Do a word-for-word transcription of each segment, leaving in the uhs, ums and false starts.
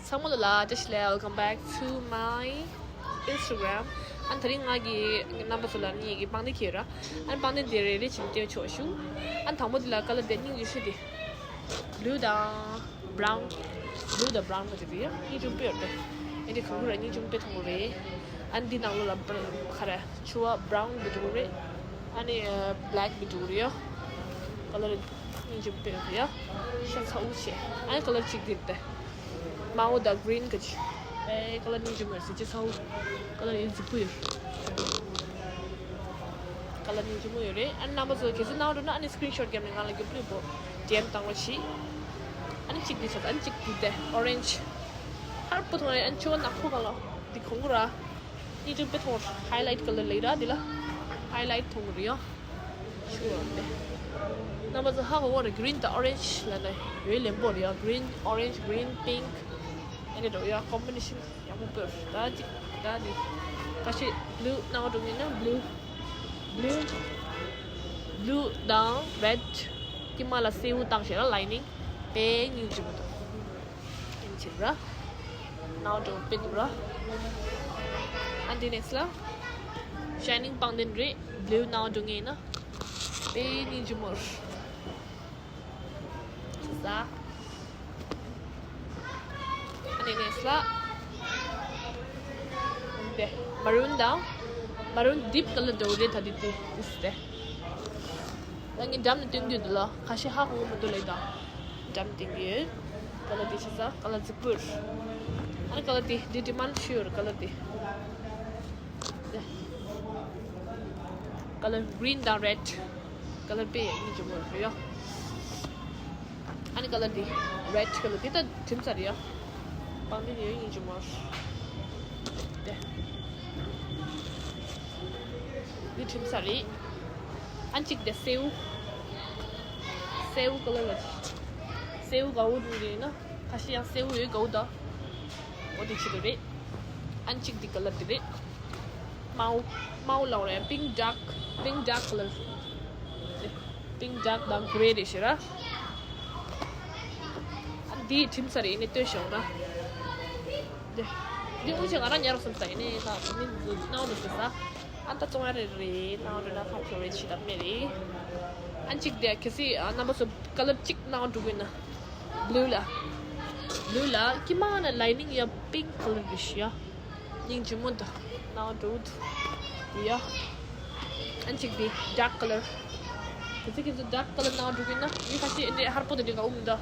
ཚང་མ་ལ་བཀྲ་ཤིས་བདེ་ལེགས། Welcome back to my Instagram. ཨ་ནི་དེ་རིང་ང་གིས་རྣམ་པ་ཚོ་ལ་ངེད་ཀྱི་པང་གདན་འཁྱེར་ཡོད་ར། ཨ་ནི་པང་གདན་དེ་རེ་རེ་བྱས་ནས་སྟོན་ཆོག་ཞུ། ཨ་ནི་དང་པོ་དེ་ལ་ཀ་ལར་དེ་སྙིང་རྗེ་ཤོས་དེ་blue དང་brown། Blue དང་brown ག་ཅིག་རེད། སྙིང་རྗེ་པོ་ཡོད་རེད། ཨེ་འདྲ་གང་ག་ར་སྙིང་རྗེ་པོ་དཔེ་མཐོང་གི་རེད། ཨ་ནི་འདི་ནང་ལོགས་ལ་པ་ག་རེ་ཕྱུ་པ་brown འདི་འདུག་རེད། ཨ་ནི་black འདི་འདུག་རེད་ཡ། ཀ་ལར་སྙིང་རྗེ་པོ་དཔེ་ཡོད་རེད་ཡ། ཤ་ཚ་པོ་བྱས། ཨ་ནི་ཀ་ལར་གཅིག་འདི་རེད། མའོ་དང་green ག་ཅིག་ཨེ་ཀ་ལར་སྙིང་རྗེ་མོ་ཡོད་རེད། ཤ་ཚ་པོ། ཀ་ལར་ཡིན་རྫིག་པོ་ཡོད། ཀ་ལར་སྙིང་རྗེ་མོ་ཡོད་རེད། ཨ་ནི་རྣམ་པ་ཚོ་གལ་སྲིད་སྣང་བ་འགྲོ་ན་ཨ་ནི་screenshot བརྒྱབ་ནས་ང་ལ་རྒྱུགས་ལུས་པོ་DM བཏང་རོགས་གྱིས། ཨ་ནི་གཅིག་འདི་བྱས། ཨ་ནི་གཅིག་འདི་དེ་orange། ཧར་པོ་མཐོང་རེད། ཨ་ནི་ཕྱུ་པ་ནག་པོ་གང་ལ་འདི་གང་ག་ར་སྙིང་རྗེ་པོ་དཔེ་མཐོང་། highlight colour ལབ་ར་འདི་ལ་highlight མཐོང་གི་རེད་ཡ། ཕྱུ་པ་དེ། རྣམ་པ་ཚོ་ཧ་གོ་གི་རེད། green དང་orange ལབ་ན་འོ་ལེན་པོ་རེད་ཡ། green orange green pink ཨེ་འདྲ་འགྲོ་ཡ། combination ཡག་པོ་བོར། ད་ཅིག་ད་ནི་ཁ་ཤས་blue སྣང་བ་འགྲོ་ངེས་ན་blue blue blue དང་red དཀྱིལ་མ་ལ་སེའུ་བཏང་བྱས་ར་lining དཔེ་སྙིང་རྗེ་མོ་འདུག་ཡིན་ཕྱིར་ར། སྣང་བ་འགྲོ་དཔེ་འདུག་ར། ཨ་འདི་next ལ་shining པང་གདན་རེད། blue སྣང་བ་འགྲོ་ངེས་ན་དཔེ་སྙིང་རྗེ་མོ་རེད། ཟ། ཨ་ནི་next ལ། དེ་maroon དང་maroon deep colour འདྲ་བོ་རེད། ད་འདི་དེ་ཨིས་དེ། ད་ངས་འགྲམ་ནས་སྟོན་རྒྱུ་འདུག་ལ། ཁ་ཤས་ཧ་གོ་གི་མི་འདུག་ལ། ད་འགྲམ་སྟོན་གྱི་ཡོད། ཀ་ལར་དེ་ཆ་ཚང་ཀ་ལར་རྫིག་པོ་ཡོད། ཨ་ནི་ཀ་ལར་དེ་འདི་demand ཆེ་ཡོད་རེད། ཀ་ལར་དེ། ཀ་ལར་green དང་red ཀ་ལར་དཔེ་ཡག་སྙིང་རྗེ་མོ་རེད་ཡ། ཨ་ནི་ཀ་ལར་འདི་red ཀ་ལར་འདི་ད་གྲིམ་ས་རེད་ཡ། པང་གདན་ཡོད་སྙིང་རྗེ་མོ་རེད། དེ་འདི་གྲིམ་ས་རེད། ཨ་ནི་གཅིག་དེ་སེའུ། སེའུ་ཀ་ལར་ལ་སེའུ་དགའ་བོ་འདུག་རེད་ན། ཁ་ཤས་ཡང་སེའུ་ཡོད་དགའ་བོ་ད། འོ་དེ་ཆེད་དུ་རེད། ཨ་ནི་གཅིག་འདི་ཀ་ལར་འདི་རེད། མའོ་མའོ་ལབ་རེད། pink dark pink dark colour pink dark དང་grey རེད་ཤི་ར། ཨ་འདི་གྲིམ་ས་རེད། ཡིན་ནའི་ལྟོས་ཤོག་ར། འདི་འདི་དངོས་གཞི་ང་རང་ཉར་སོང་ས་ཡིན་ནའི་ད་མི་འདི་སྣང་འདུག་ཟེར་ས། ཨ་ད་ཙོང་ཡ་རེ་རེ་སྣང་འདུག་ན་ཁ་ཁྱོར་རེ་ཆི་ད་མེད་རེད། ཨ་གཅིག་དེ་གལ་སྲིད་ཨ་རྣམ་པ་ཚོ་ཀ་ལར་གཅིག་སྣང་འགྲོ་གི་ཡོད་ན། blue ལ། blue ལ་དཀྱིལ་མ་ན་lining ཡ་pink colour རེད་ཤི་ཡ། སྙིང་རྗེ་མོ་འདུག་སྣང་འགྲོ་འདུག་དེ་ཡ། ཨ་གཅིག་དེ་dark colour། གལ་སྲིད་ཁྱེད་ཚོ་dark colour སྣང་འགྲོ་གི་ཡོད་ན། མི་ཁ་ཤས་འདི་ཧར་པོ་དེ་འདྲ་ག་འུ་མི་འདུག་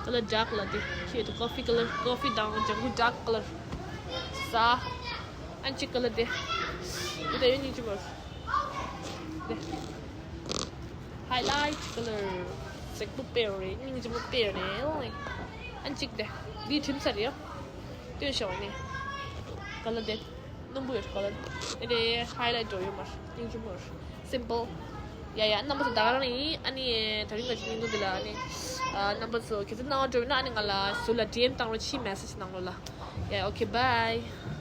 ཀ་ལར་dark ལ་དེ་ཁྱེད་ཚོ་coffee colour coffee དང་ལྗང་གུ་dark colour ཟ། ཨ་གཅིག་ཀ་ལར་དེ། འདི་ད་ཡོད་སྙིང་རྗེ་མོ། དེ། highlight colour རྫིག་པོ་དཔེ་ཡོད་རེད། སྙིང་རྗེ་མོ་དཔེ་ཡོད་རེད། ཨ་གཅིག་དེ། འདི་གྲིམ་ས་རེད་ཡ། ལྟོས་ཤོག་ནི། ཀ་ལར་དེ། སྣུམ་པོ་ཡོད་ཀ་ལར། དེ་highlight འགྲོ་ཡོད་མ་རེད། སྙིང་རྗེ་མོ་རེད། simple ཡ་ཡ། རྣམ་པ་ཚོ་ད་ག་རང་ཡིན། ཨ་ནི་དེ་རིང་ག་ཅིག་སྙིང་དོན་འདི་ལ་ཨ་ནི། ཨ་རྣམ་པ་ཚོ་གལ་སྲིད་སྣང་བ་འགྲོ་ཡོད་ན་ཨ་ནི་ང་ལ་ཟུར་ལ་DM བཏང་རོགས་གྱིས། message ནང་ལོགས་ལ། ཡ་okay bye།